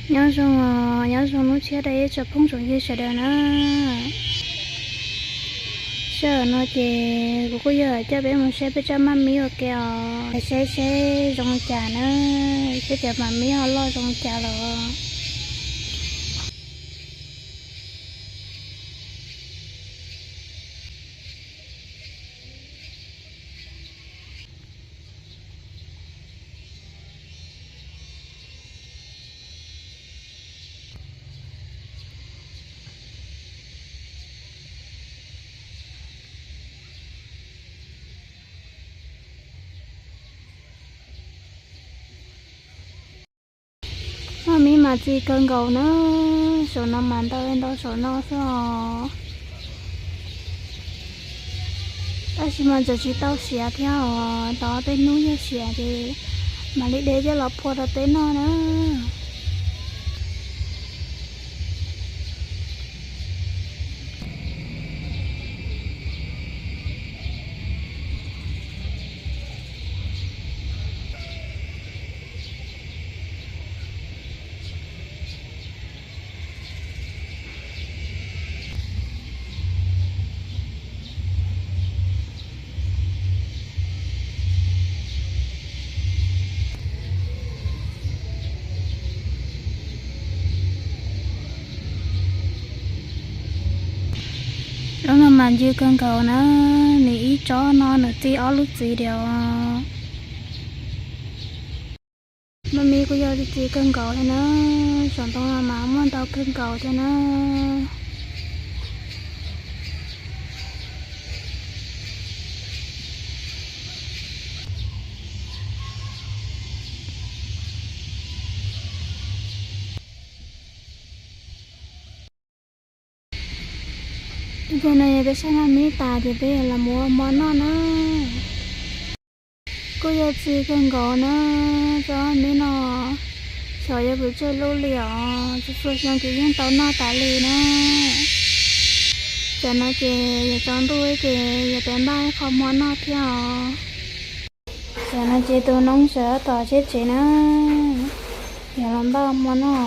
Nyob zoo os, nyob zoo hnub tshiab rau ib tsoom phooj tsoom ywg sawv daws na. Sij hawm no ces kuv kuj yog coj peb mus saib peb tsob maj mib ua ke os, saib seb zoo li cas na, seb cov maj mib ho loj zoo li cas los. Maj mib mas txi kawg nkaus na, saum no mas ntau ntau saum no xwb os. Tab sis mas tseem tsis tau siav thiab os, tos peb hnub yog siav ces mam li de coj los phua rau peb noj na. Lub no mas ncw kawg nkaus na, nws ib tsob no nws txi ob lub txiv diam. Maj mib kuj yog txi kawg nkaus thiab na, saum ntoo no mas muaj ntau kawg nkaus thiab na. Ib pliag no yog peb saib maj mib tas ces peb yuav los mus ua hmo noj na. Kuj yog txi kawg nkaus na, tsob maj mib no xyov yuav puas tsawg lub li os, txhua txhua xyoo ces yeej tau noj tas li na. Tam no ces yuav tsaus ntuj ces yuav pib npaj qhov hmo noj thiab os. Tam no ces tus noob sawv tab tom tseb tsev na, yuav los npaj hmo noj.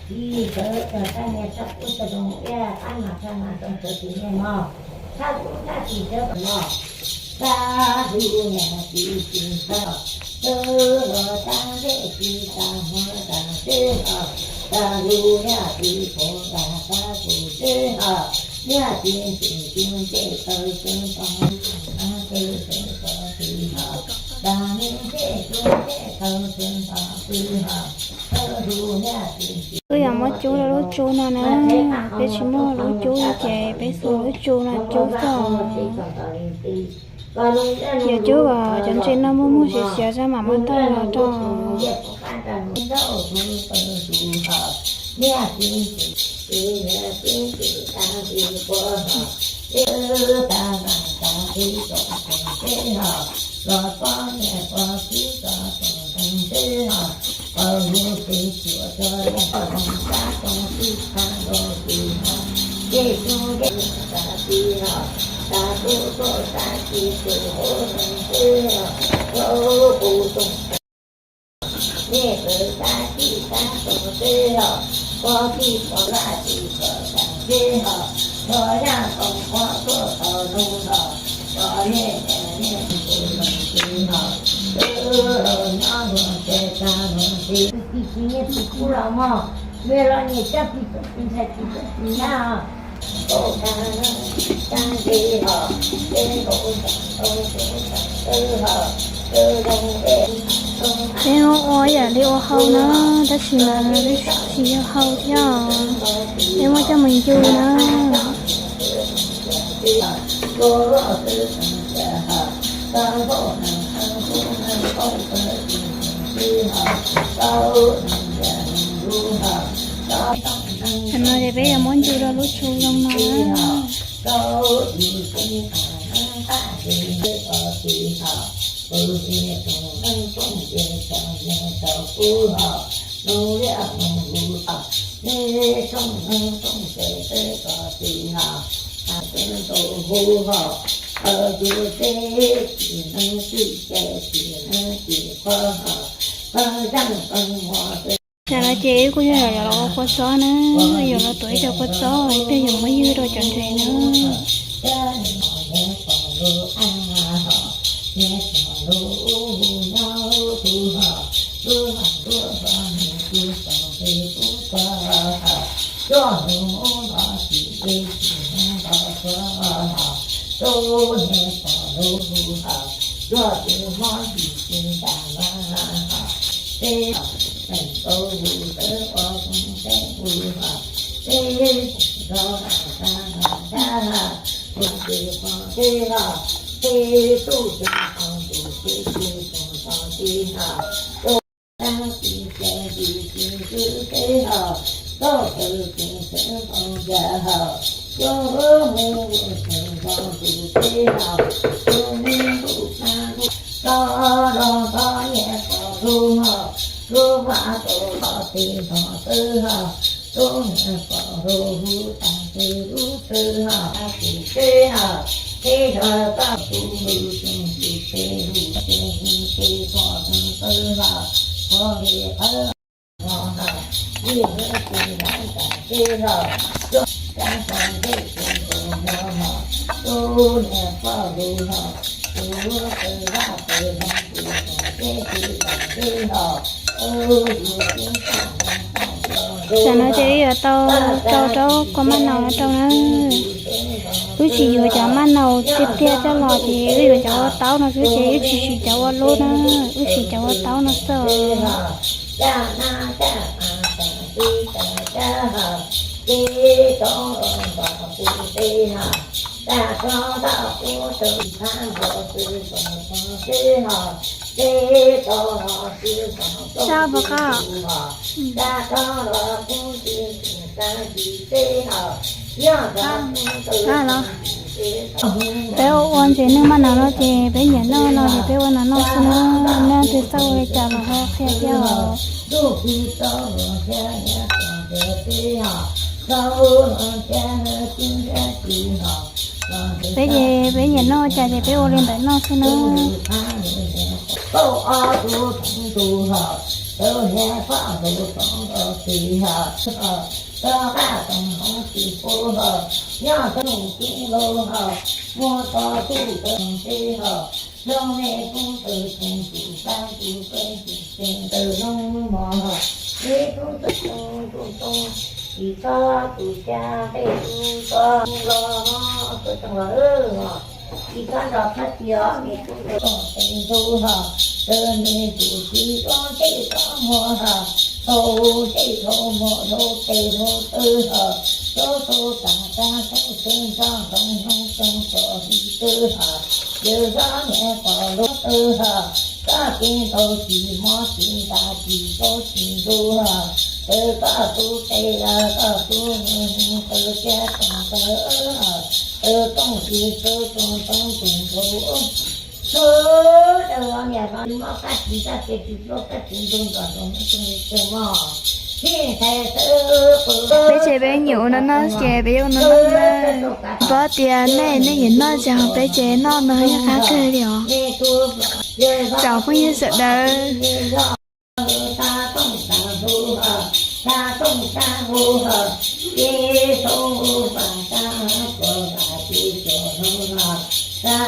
Tsis sawv cov txaj niag tshaj kub tshaj zoo ib qab mas tshaj mas zoo sawv tus niag mog, tshaj kub tshaj tis sawv tus mog. Tag lub niag txiv tsis txog, twb los tag ntsej tsis tas hmo tas twb ho, tag lub niag txiv pom tas tag kuv twb ho, niag txiv tsis tsis ntsej taw tsis tau, tag ntsej tsis tau tsis ho, tag ntsej tsis ntsej taw tsis ho, twb ho, tag lub niag txiv tsis. Wb yuav muab cub rau lub tsu no na, peb tsis muaj lub cub li ces peb xuas lub tsu no cub xwb. Yuav cub kom cov ntses no muaj muaj siav siav zaj mam muab tauj los rau. Peb muab ua ib yam li ua hau na, tab sis mas peb tsis yog hau thiab, peb muab coj mus yug na. Tam no ces peb yuav muab ncw rau lub tsu zoo no. Tam no ces wb kuj yog yuav los ua kua txob na, yuav los tuav ib co kua txob ib pliag yuav muab ywg rau cov ntses na. Tam no ces wb yuav tau rau rau kua maj naus no rau na. Wb tsis yuav cov maj naus tiag tiag coj los ces wb yuav cov ua taub no xwb ces wb tsis siv cov ua lub na, wb siv cov ua taub no xwb. Sab pov qab. Peb ua ua ntses noj maj naus no ces peb nyiam noj no ces peb ua no noj xwb na, noj twg txawj ua li cas los ho qhia thiab os. Peb ces peb nyiam noj cas ces peb ua li ntawd noj xwb na. Peb ces peb nyiam ua no noj ces peb ua no noj na. Paub tias nej nej nyiam noj ces peb ces noj no yeej qab kawg li os. Tsoom phooj ywg sawv daws.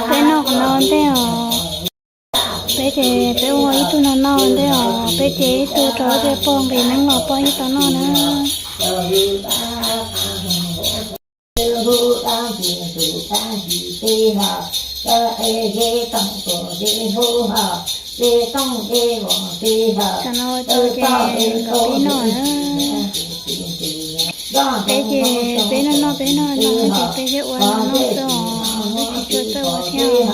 Peb noj qhov no ntej os. Peb ces peb ua ib tug no noj ntej os, peb ces ib tug rau tej pog nqis neeb los pog yeej tau noj na. Tam no ces nkawd peb noj na. Peb ces peb noj noj peb noj no ces peb thiaj ua no noj xwb os, tsis tshua txawj ua thiab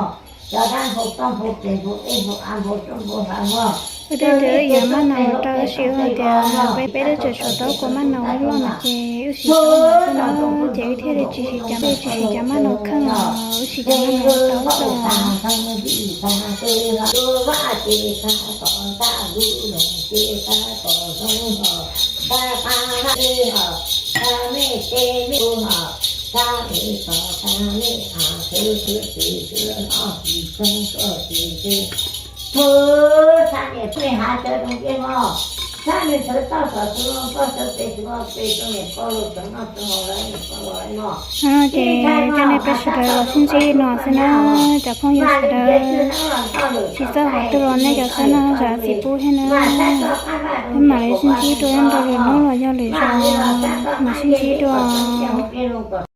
os. Ua ntej ntawd wb yuav maj nas mus rau wb sim ua tias peb peb lub tsev tshuav tau kua maj nas ua loj no ces wb sim tau xwb na, ces wb thiaj li tsis siv cov, tsis siv cov maj nas kheej os, wb siv cov maj nas tau xwb. Ces coj nej peb sawv daws los sib ntsib no xwb na, cov phooj ywg sawv daws. Tsis txawj qhov twg los nej cov xab na zam txim pub thiab na. Peb mam li sib ntsib dua ib nrau lwm hnub los yog lwm zaus mam sib ntsib dua.